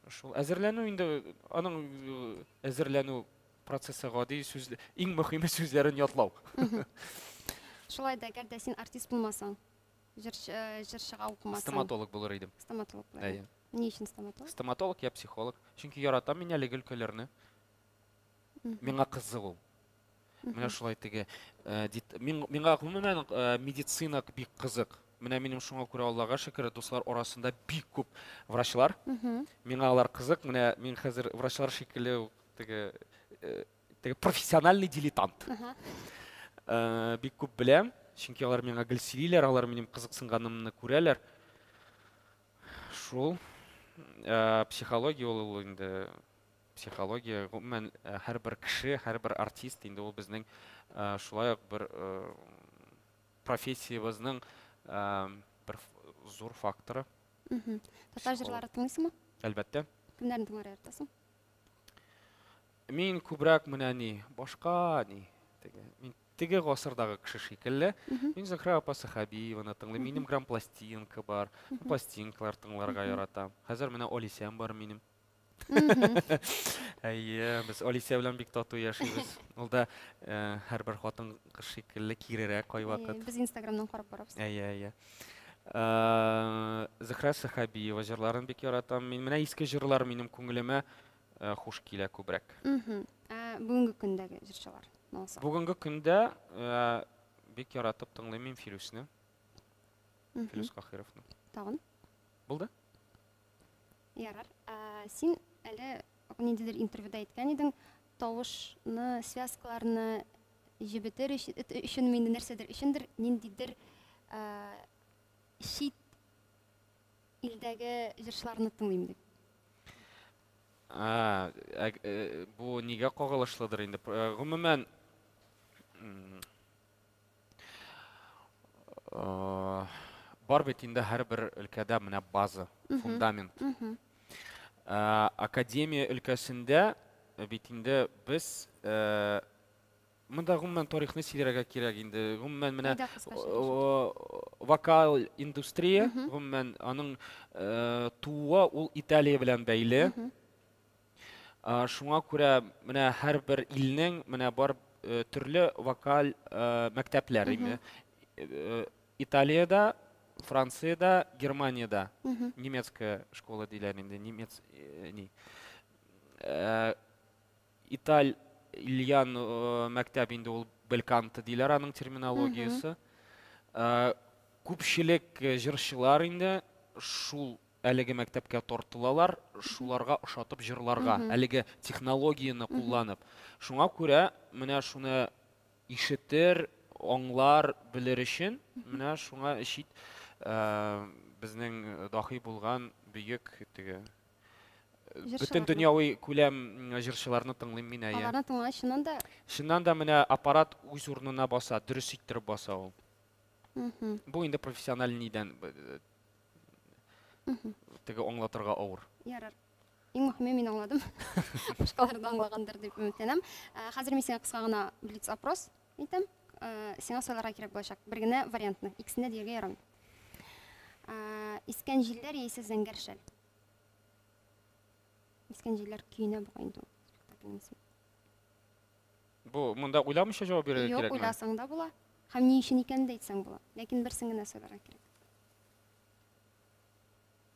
Шул әзерләнү инде аның әзерләнү процессы гади сүз, иң мөһиме сүзләрен ятлау. Шулай да, әгәр дә син артист булмасаң, җырчыга укымасаң. Стоматолог булыр идем. Стоматолог булыр идем. Ни өчен стоматолог? Стоматолог я психолог. Чөнки яратам мин әлеге өлкәләрне. Миңа кызык ул. Менә шулай теге, миңа гомумән медицина бик кызык. Менә минем шуңа күрә Аллага шөкер, дуслар арасында бик күп врачлар. Миңа алар кызык. Менә мин хәзер врачлар шикелле үк теге, теге профессиональный дилетант. Бик күп беләм, чөнки алар миңа гел сөйлиләр, алар минем кызыксынганымны күрәләр. Шул. Психология ул инде психология, гомумән, һәрбер кеше, һәрбер артист инде ул безнең шулай ук бер профессиябезнең бер зур факторы. Татар җырлары тыңлыйсыңмы? Әлбәттә. Кемнәрне тыңларга яратасың? Мин күбрәк менә ни, башка ни, теге, мин теге гасырдагы кеше шикелле. Мин Зөһрә апа Сәхәбиеваны тыңлыйм. Минем грампластинка бар. Пластинкалар тыңларга яратам. Хәзер менә Олисям бар минем. Әйе, без Олися белән бик тату яшибез. Ул да э, һәрбер хатын кыз шикелле кирерәк кайвакыт. Без Инстаграмнан карап барабыз. Әйе, әйе. Э, Зөһрә Сәхәбиева җырларын бик яратам. Мин менә иске җырлар минем күңелемә э, хуш килә күбрәк. Ә бүгенге көндәге җырчылар? Бүгенге көндә бик яратып тыңлыйм мин Филүсне. Филүс Кахировны. Тагын? Булды? Ярар. Ә, син әле ниндидер интервьюда әйткән идең, тавышны, связкаларны җебетер өчен инде нәрсәдер өчендер, ниндидер чит илдәге җырчыларны тыңлыйм дип. Ә, э, бу нигә кагылышлыдыр инде? Э, гомумән, Бар бит инде һәрбер өлкәдә менә база, фундамент. Академия өлкәсендә бит инде без монда гомумән тарихны сөйләргә кирәк инде. Гомумән менә вокал индустрия, гомумән аның тууы ул Италия белән бәйле. Шуңа күрә менә һәрбер илнең менә бар төрле вокаль мәктәпләр инде. Италиядә, Франциядә, Германиядә немецкая школа диләр инде, немец ни. Итальян мәктәп инде ул бельканто диләр аның терминологиясе. Күпчелек җырчылар инде шул әлеге мәктәпкә тартылалар, шуларга ошатып җырларга, әлеге технологияне кулланып. Шуңа күрә менә шуны ишетер, аңлар, белер өчен менә шуңа чит безнең дахи булган бөек теге бөтен дөньяви күләм җырчыларны тыңлыйм мин, әйе. Аларны тыңлагач, чыннан да Чыннан да менә аппарат үз урынына баса, дөрес иттереп баса ул. Бу инде профессиональ нидән Теге аңлатырга авыр. Ярар. Иң мөһиме мин аңладым. Башкалар да аңлагандыр дип өметләнәм. Ә, хәзер мин сиңа кыска гына блиц опрос әйтәм. Ә, сиңа сайларга кирәк булачак. Бер генә вариантны. Икесен дә дияргә ярамый. Ә, искән җилләр яисә зәңгәр шәл. Искән җилләр көенә бугай инде ул спектакльнең исеме. Бу монда уйламыйча җавап бирергә Юк, кирәкме? уйласаң да була. Һәм ни өчен икәнен дә әйтсәң була. Ләкин берсен генә сайларга кирәк.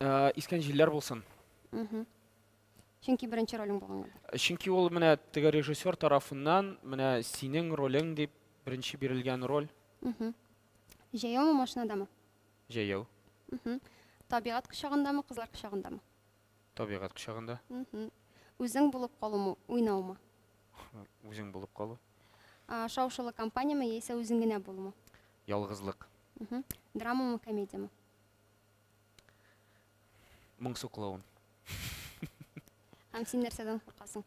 Э, искән җилләр булсын. Чөнки беренче ролең булгангадыр. Чөнки ул менә теге режиссер тарафыннан менә синең ролең дип беренче бирелгән роль. Җәяүме, машинадамы? Җәяү. Табигать кочагындамы, кызлар кочагындамы? Табигать кочагында. Үзең булып калумы, уйнаумы? Үзең булып калу. Шау-шулы компанияме яисә үзең генә булумы? Ялгызлык. Драмамы, комедияме? Моңсу клоун. Һәм син нәрсәдән куркасың?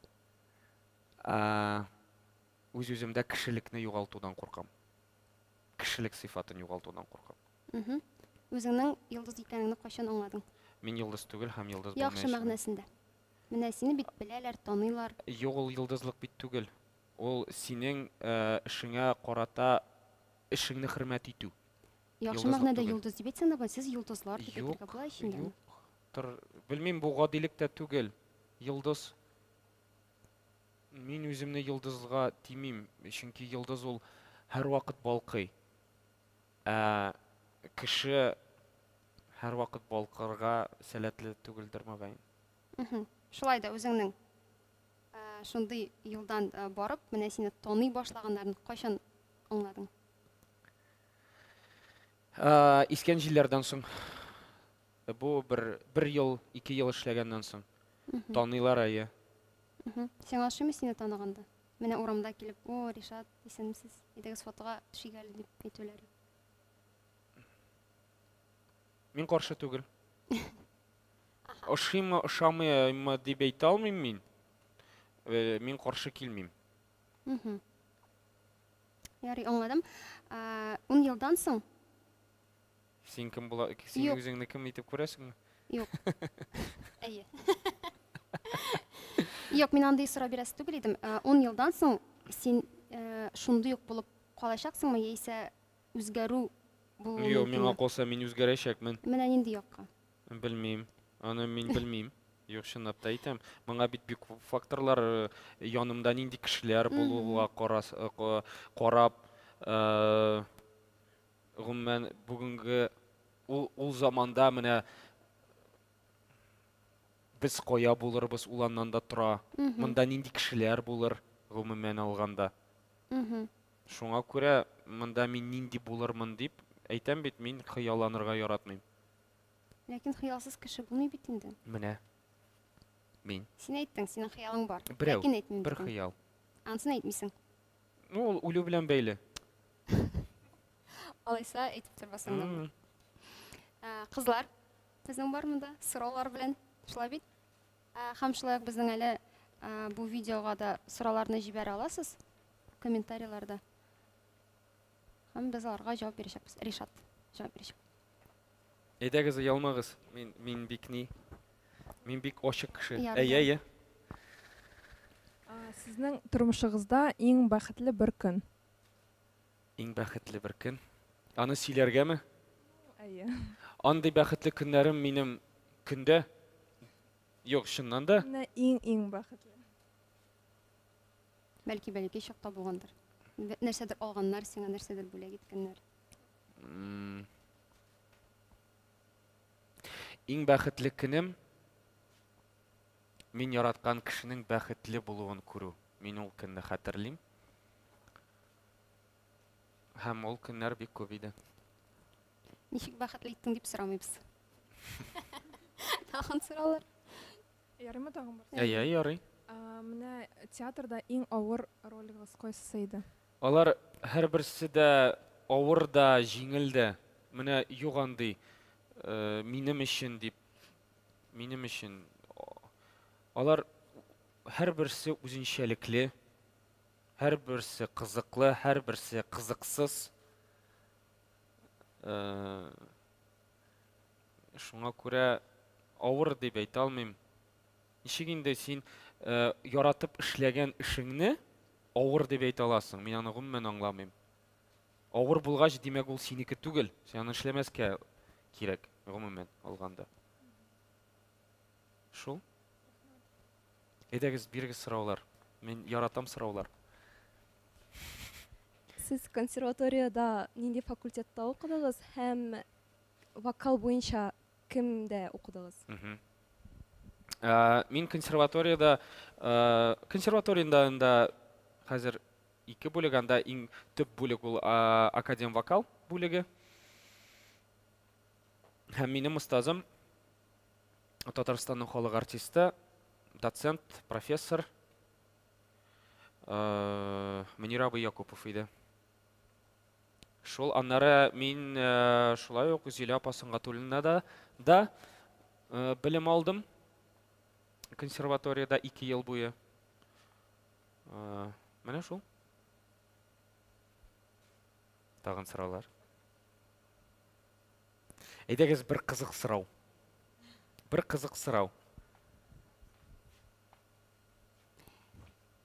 Үз-үземдә кешелекне югалтудан куркам. Кешелек сыйфатын югалтудан куркам. Үзеңнең йолдыз икәнеңне кайчан аңладың? Мин йолдыз түгел һәм йолдыз Яхшы мәгънәсендә. Менә сине бит беләләр, таныйлар. Юк, ул йолдызлык бит түгел. Ул синең эшеңә карата эшеңне хөрмәт итү. Яхшы мәгънәдә йолдыз дип әйтсәң дә була, сез йолдызлар дип әйтергә була ич инде. Юк, тор, белмим, бу гадилек тә түгел. Йолдыз. Мин үземне йолдызга тимим, чөнки йолдыз ул һәрвакыт балкый. Ә кеше һәрвакыт балкырга сәләтле түгелдер, мөгаен. Шулай да үзеңнең шундый юлдан барып, менә сине таный башлаганнарын кайчан аңладың? Искән җилләрдән соң. Бу бер, бер ел, ике ел эшләгәннән соң. Таныйлар, әйе. Сиңа ошыймы сине таныганда? Менә урамда килеп, о, Ришат, исәнмесез, әйдәгез фотога төшик әле дип әйтүләре. Мин каршы түгел. Аха. Ошыймы, ошамыймы дип әйтә алмыйм мин. Мин каршы килмим. Ярый, аңладым. 10 елдан соң Син кем була? Син үзеңне кем итеп күрәсеңме? Юк. Әйе. Юк, мин андый сорау бирәсе түгел идем. 10 елдан соң син шундый ук булып калачаксыңмы, яисә үзгәрү булуы Юк, миңа калса, мин үзгәрәчәкмен. Менә нинди якка? Белмим. Аны мин белмим. Юк, чынлап та әйтәм. Моңа бит бик күп факторлар, янымда нинди кешеләр булуга карап, гомумән, бүгенге ул, ул заманда менә без кая булырбыз, ул аннан да тора. Монда нинди кешеләр булыр, гомумән алганда. Шуңа күрә монда мин нинди булырмын дип әйтәм бит, мин хыялланырга яратмыйм. Ләкин хыялсыз кеше булмый бит инде. Менә. Мин. Син әйттең, синең хыялың бар. Берәү. Ләкин әйтмим. Бер хыял. Анысын әйтмисең. Ну, ул үлү белән бәйле. Алайса әйтеп тормасаң да була. Кызлар, безнең бар монда сораулар белән. Шулай бит? Һәм шулай ук безнең әле бу видеога да сорауларны җибәрә аласыз комментарийларда. Һәм без аларга җавап бирәчәкбез. Ришат җавап бирәчәк. Әйдәгез, оялмагыз. Мин мин бик ни. Мин бик ачык кеше. Әйе, әйе. Сезнең тормышыгызда иң бәхетле бер көн? Иң бәхетле бер көн. Аны сөйләргәме? Әйе. Андый бәхетле көннәрем минем көндә. Юк, чыннан да. Менә иң-иң бәхетле. Бәлки бәләкәй чакта булгандыр. Нәрсәдер алганнар сиңа, нәрсәдер бүләк иткәннәр. Иң бәхетле көнем мин яраткан кешенең бәхетле булуын күрү. Мин ул көнне хәтерлим. Һәм ул көннәр бик күп иде. Ничек бәхетле иттең дип сорамыйбыз. Тагын сораулар. Ярыймы тагын бер? Әйе, ярый. Менә театрда иң авыр ролегыз кайсысы иде? Алар һәрберсе дә авыр да, җиңел дә. Менә юк андый минем өчен дип, минем өчен. Алар һәрберсе үзенчәлекле, һәрберсе кызыклы, һәрберсе кызыксыз. Шуңа күрә авыр дип әйтә алмыйм. Ничек инде син яратып эшләгән эшеңне авыр дип әйтә аласың? Мин аны гомумән аңламыйм. Авыр булгач, димәк, ул синеке түгел. Син аны эшләмәскә кирәк, гомумән алганда. Шул. Әйдәгез, бирегез сораулар. Мин яратам сораулар. Сез консерваториядә нинди факультетта укыдыгыз һәм вокал буенча кемдә укыдыгыз? Мин консерваториядә, консерваториядә инде хәзер ике бүлек, анда иң төп бүлек ул академ вокал бүлеге. Һәм минем остазым Татарстанның халык артисты, доцент, профессор Мөнир абый Якупов иде. Шул аннары мин шулай ук Зилә апа Сөнгатуллина да да белем алдым. Консерваториядә 2 ел буе. Менә шул. Тагын сораулар. Әйдәгез бер кызык сорау. Бер кызык сорау.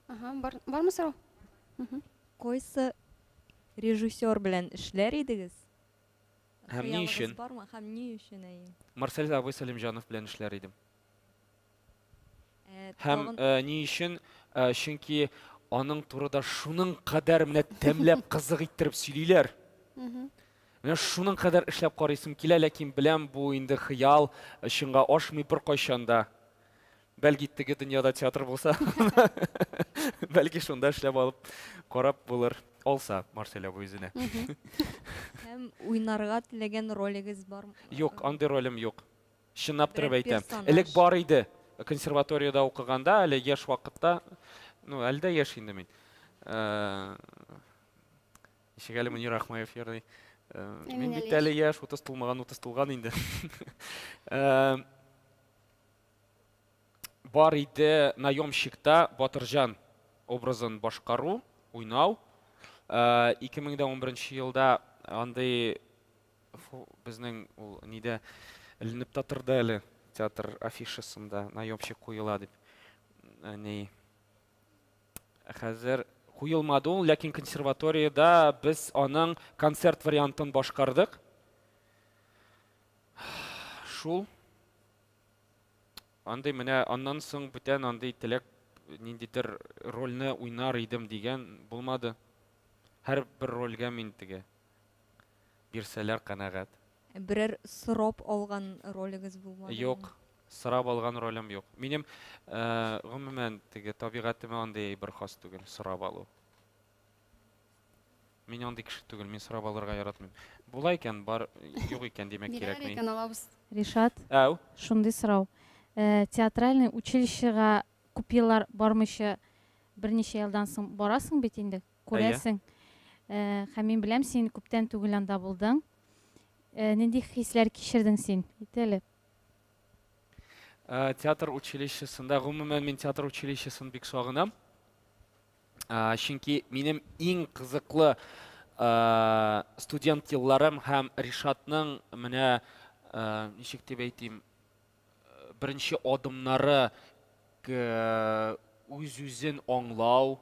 Ага, бар, бармы сорау? Кайсы режиссер белән эшләр идегез? Һәм ни өчен? Бармы? Һәм ни өчен, әйе. Марсель абый Сәлимҗанов белән эшләр идем. Һәм ни өчен? Чөнки аның турыда шуның кадәр менә тәмләп кызык иттереп сөйлиләр. Менә шуның кадәр эшләп карыйсым килә, ләкин беләм, бу инде хыял, чынга ашмый беркайчан да. Бәлки теге дөньяда театр булса, бәлки шунда эшләп алып карап булыр. Алса Марсель абый үзенә. Һәм уйнарга теләгән ролегез бармы? Юк, андый ролем юк. Чынлап торып әйтәм. Элек бар иде. Консерваториядә укыганда, әле яшь вакытта, ну, әле дә яшь инде мин. Ничек әле Мөнир Ахмаев йөрди? Мин бит әле яшь, 30 тулмаган, 30 тулган инде. Бар иде Наемщикта Батырҗан образын башкару, уйнау. 2011 елда андый безнең ул нидә эленеп тә торды әле, театр афишасында Наемщик куела дип. Ни хәзер куелмады ул, ләкин консерваториядә без аның концерт вариантын башкардык. Шул. Андый менә аннан соң бүтән андый теләк ниндидер рольне уйнар идем дигән булмады. Һәрбер рольгә мин теге бирсәләр канәгать. Берәр сорап алган ролегез булмадымы? Юк, сорап алган ролем юк. Минем гомумән теге табигатемә андый әйбер хас түгел, сорап алу. Мин андый кеше түгел, мин сорап алырга яратмыйм. Була икән, бар, юк икән, димәк, Бирәләр кирәкми. икән, алабыз. Ришат, Әү. шундый сорау. Театральный училищега күп еллар бармыйча, берничә елдан соң барасың бит инде, күрәсең. Һәм мин беләм, син күптән түгел анда булдың. Нинди хисләр кичердең син? Әйт әле. Театр училищесында, гомумән, мин театр училищесын бик сагынам. Чөнки минем иң кызыклы студент елларым һәм Ришатның менә ничек дип әйтим, беренче адымнары үз-үзен аңлау,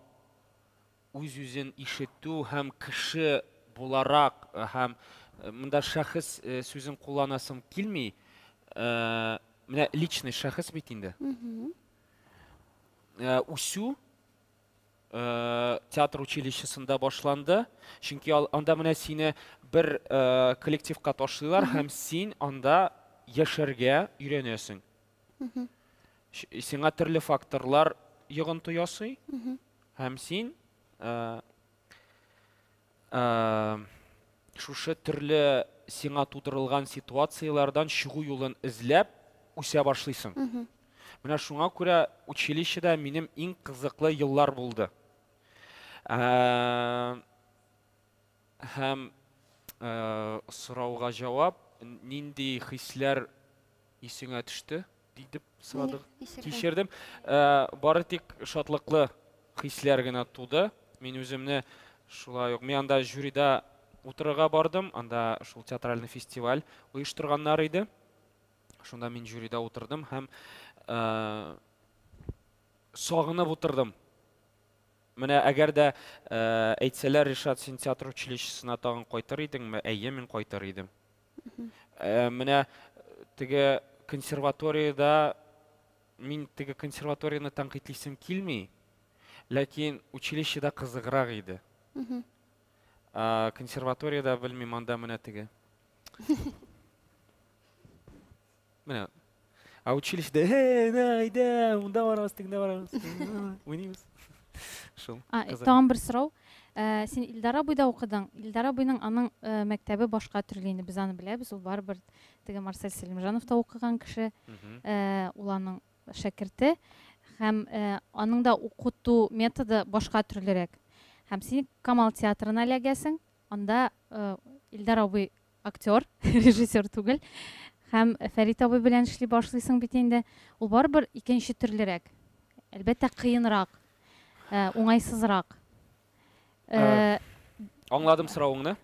үз-үзен ишетү һәм кеше буларак һәм монда шәхес сүзен кулланасым килми, менә личный шәхес бит инде. Үсү театр училищесында башланды. Чөнки анда менә сине бер коллективка ташлыйлар һәм син анда яшәргә өйрәнәсең. Сиңа төрле факторлар йогынты ясый һәм син шушы төрле сиңа тудырылган ситуацияләрдән чыгу юлын эзләп үсә башлыйсың. Менә шуңа күрә училищеда минем иң кызыклы еллар булды. Һәм сорауга җавап, нинди хисләр исеңә төште, дип сорадык. Кичердем. Бары тик шатлыклы хисләр генә туды. Мин үземне шулай ук, мин анда жюрида утырырга бардым, анда шул театральный фестиваль оештырганнар иде. Шунда мин жюрида утырдым һәм сагынып утырдым. Менә әгәр дә әйтсәләр, Ришат, син театр училищесына тагын кайтыр идеңме? Әйе, мин кайтыр идем. Менә теге консерваториядә мин теге консерваторияне тәнкыйтьлисем килми, ләкин училищеда кызыграк иде. Консерваториядә белмим, анда менә теге. Менә. Ә училищеда, эй, на, әйдә, монда барабыз, тегендә барабыз, уйныйбыз. Шул. Тагын бер сорау. Син Илдар абыйда укыдың. Илдар абыйның аның мәктәбе башка төрле инде, без аны беләбез. Ул барыбер теге Марсель Сәлимҗановта укыган кеше. Ул аның шәкерте. Һәм аның да укыту методы башка төрлерәк. Һәм син Камал театрына эләгәсең. Анда Илдар абый актер, режиссер түгел. Һәм Фәрит абый белән эшли башлыйсың бит инде. Ул барыбер икенче төрлерәк. Әлбәттә, кыенрак, уңайсызрак. Аңладым соравыңны.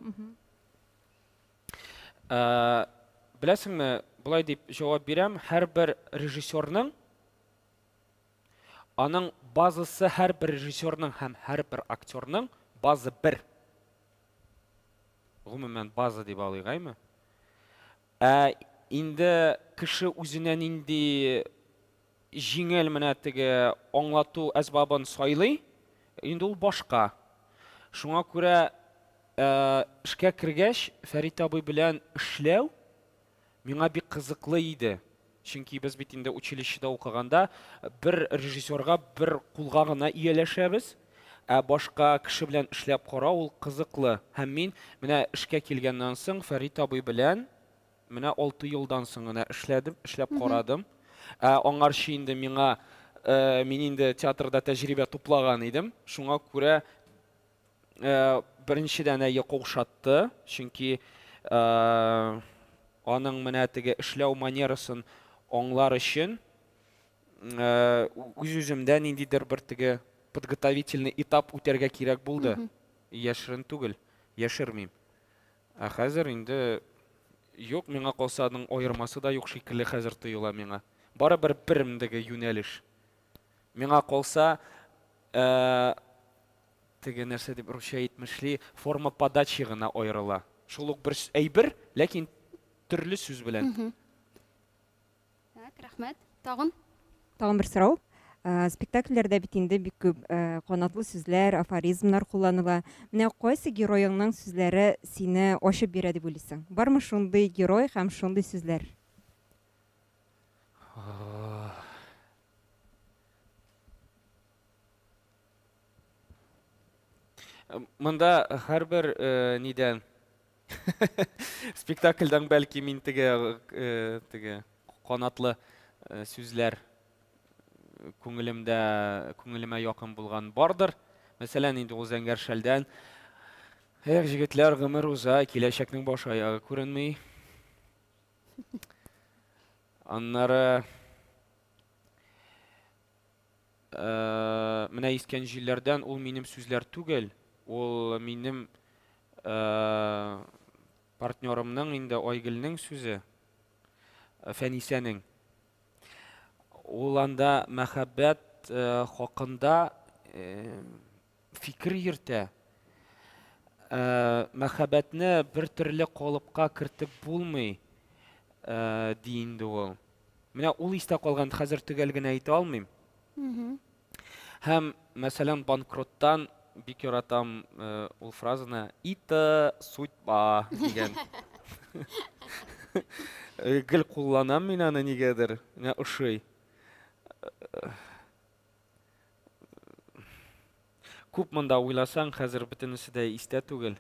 Беләсеңме, болай дип җавап бирәм, һәрбер режиссерның аның базасы, һәрбер режиссерның һәм һәрбер актерның базы бер. Гомумән база дип алыйк, әйме? Ә инде кеше үзенә нинди җиңел менә теге аңлату әсбабын сайлый, инде ул башка. Шуңа күрә эшкә кергәч, Фәрит абый белән эшләү миңа бик кызыклы иде. Чөнки без бит инде училищеда укыганда бер режиссерга бер кулга гына ияләшәбез, ә башка кеше белән эшләп карау ул кызыклы. Һәм мин менә эшкә килгәннән соң Фәрит абый белән менә 6 елдан соң гына эшләдем, эшләп карадым. Ә аңарчы инде миңа мин инде театрда тәҗрибә туплаган идем. Шуңа күрә беренчедән әйе каушатты, чөнки аның менә теге эшләү манерасын аңлар өчен үз-үземдә ниндидер бер теге подготовительный этап үтәргә кирәк булды. Яшерен түгел, яшермим. Ә хәзер инде юк, миңа калса, аның аермасы да юк шикелле хәзер тоела миңа. Барыбер бер теге юнәлеш. Миңа калса, теге нәрсә дип русча әйтмешли, форма подачи гына аерыла. Шул ук бер әйбер, ләкин төрле сүз белән. Так, рәхмәт. Тагын? Тагын бер сорау. Спектакльләрдә бит инде бик күп канатлы сүзләр, афоризмнар кулланыла. Менә кайсы героеңның сүзләре сине ачып бирә дип уйлыйсың? Бармы шундый герой һәм шундый сүзләр? Монда һәрбер нидән спектакльдән бәлки мин теге теге канатлы сүзләр күңелемдә күңелемә якын булган бардыр. Мәсәлән, инде ул Зәңгәр шәлдән: Эх, җегетләр, гомер уза, киләчәкнең баш аягы күренми. Аннары менә Искән җилләрдән ул минем сүзләр түгел, ул минем партнерымның инде Айгөлнең сүзе, Фәнисәнең. Ул анда мәхәббәт хакында фикер йөртә. Мәхәббәтне бер төрле калыпка кертеп булмый, ди инде ул. Менә ул истә калган, хәзер төгәл генә әйтә алмыйм. Һәм, мәсәлән, Банкроттан бик яратам ул фразаны: «Это судьба» дигән. Гел кулланам мин аны нигәдер. Менә ошый. Күп монда уйласаң, хәзер бөтенесе дә истә түгел.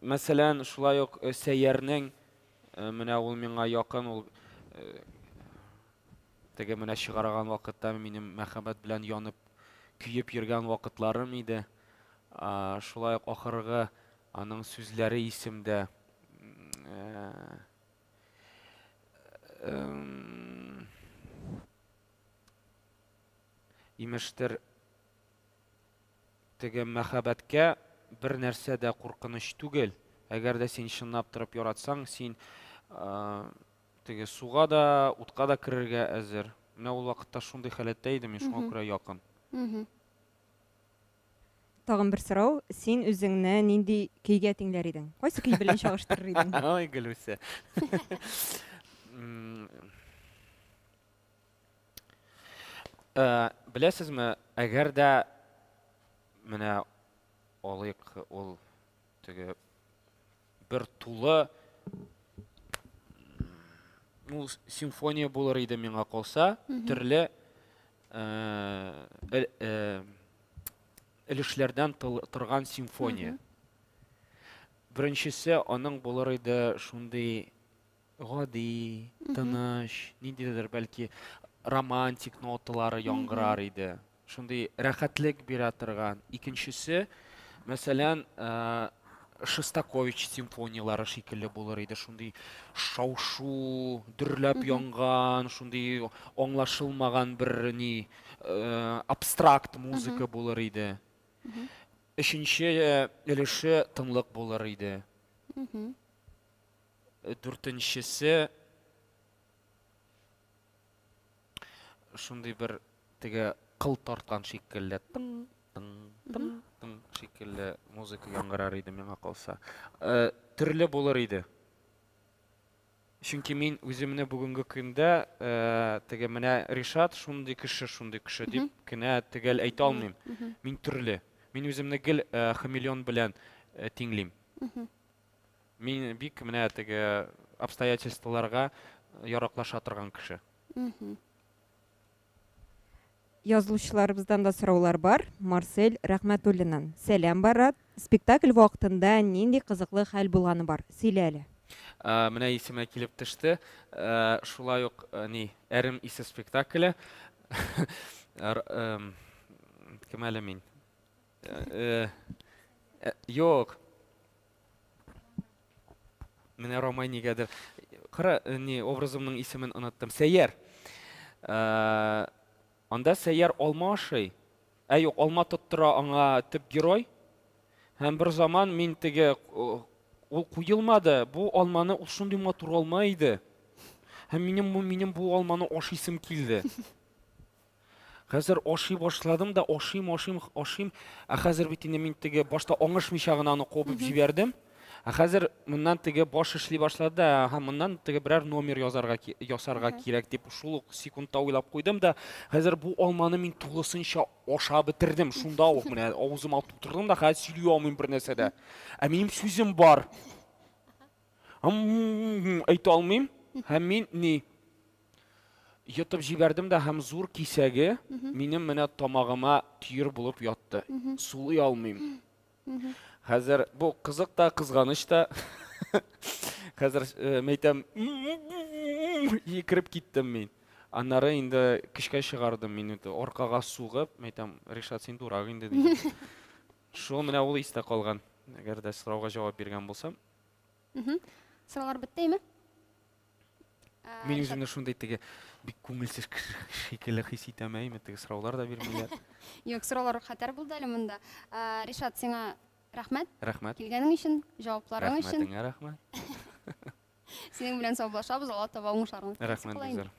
Мәсәлән, шулай ук Сәйярнең, менә ул миңа якын, ул теге менә чыгарган вакытта минем мәхәббәт белән янып, көеп йөргән вакытларым иде. Шулай ук ахыргы аның сүзләре исемдә. Имештер, теге мәхәббәткә бер нәрсә дә куркыныч түгел. Әгәр дә син чынлап торып яратсаң, син теге суга да, утка да керергә әзер. Менә ул вакытта шундый халәттә идем мин, шуңа күрә якын. Тагын бер сорау. Син үзеңне нинди көйгә тиңләр идең? Кайсы көй белән чагыштырыр идең? Ой, Гөлүсә. Беләсезме, әгәр дә менә алыйк ул теге бер тулы ну, симфония булыр иде миңа калса, төрле өлешләрдән торган симфония. Беренчесе аның булыр иде шундый гади, тыныч, ниндидер бәлки романтик ноталары яңгырар иде. Шундый рәхәтлек бирә торган. Икенчесе, мәсәлән, Шостакович симфонияләре шикелле булыр иде. Шундый шау-шу, дөрләп янган, шундый аңлашылмаган бер ни, абстракт музыка булыр иде. Өченче өлеше тынлык булыр иде. Дүртенчесе шундый бер теге кыл тарткан шикелле тың тың тың тың шикелле музыка яңгырар иде миңа калса. Төрле булыр иде. Чөнки мин үземне бүгенге көндә теге менә Ришат шундый кеше, шундый кеше дип кенә төгәл әйтә алмыйм. Мин төрле. Мин үземне гел хамелеон белән тиңлим. Мин бик менә теге обстоятельстволарга яраклаша торган кеше. Язылучыларыбыздан да сораулар бар. Марсель Рәхмәтуллиннан. Сәлам, Барат. Спектакль вакытында нинди кызыклы хәл булганы бар? Сөйлә әле. Менә исемә килеп төште. Шулай ук ни, Әрем исе спектакле. Кем әле мин? Юк. Менә Ромай нигәдер. Кара, э, ни, образымның исемен оныттым. Сәйяр. Э, анда Сәйяр алма ашый. Ә юк, алма тоттыра аңа төп герой. Һәм бер заман мин теге ул куелмады. Бу алманы ул шундый матур алма иде. Һәм минем бу минем бу алманы ашыйсым килде. Хәзер ашый башладым да ашыйм, ашыйм, ашыйм. Ә хәзер бит инде мин теге башта аңышмыйча гына аны кабып җибәрдем. Ә хәзер моннан теге баш эшли башлады да, һәм моннан теге берәр номер язарга ясарга кирәк дип шул ук секундта уйлап куйдым да, хәзер бу алманы мин тулысынча ашап бетердем. Шунда ук менә авызыма тутырдым да, хәзер сөйли алмыйм бер нәрсә дә. Ә минем сүзем бар. Әйтә алмыйм. Һәм мин ни йотып җибәрдем дә һәм зур кисәге минем менә тамагыма төер булып ятты. Сулый алмыйм. Хәзер бу кызык та, кызганыч та. Хәзер э, мәйтәм, кереп киттем мин. Аннары инде көчкә чыгардым мин инде аркага сугып, мәйтәм, Ришат, син дурак инде дидем. Шул менә ул истә калган. Әгәр дә сорауга җавап биргән булсам. Сораулар бетте, Мин үземне шундый теге бик күңелсез кеше шикелле хис итәм, әйме, теге сораулар да бирмиләр. Юк, сораулар хәтәр булды әле монда. Ришат, сиңа рәхмәт. Рәхмәт. Килгәнең өчен, җавапларың өчен. Рәхмәтеңә рәхмәт. Синең белән саубуллашабыз, алга таба уңышлар гына. Рәхмәт, Гүзәл.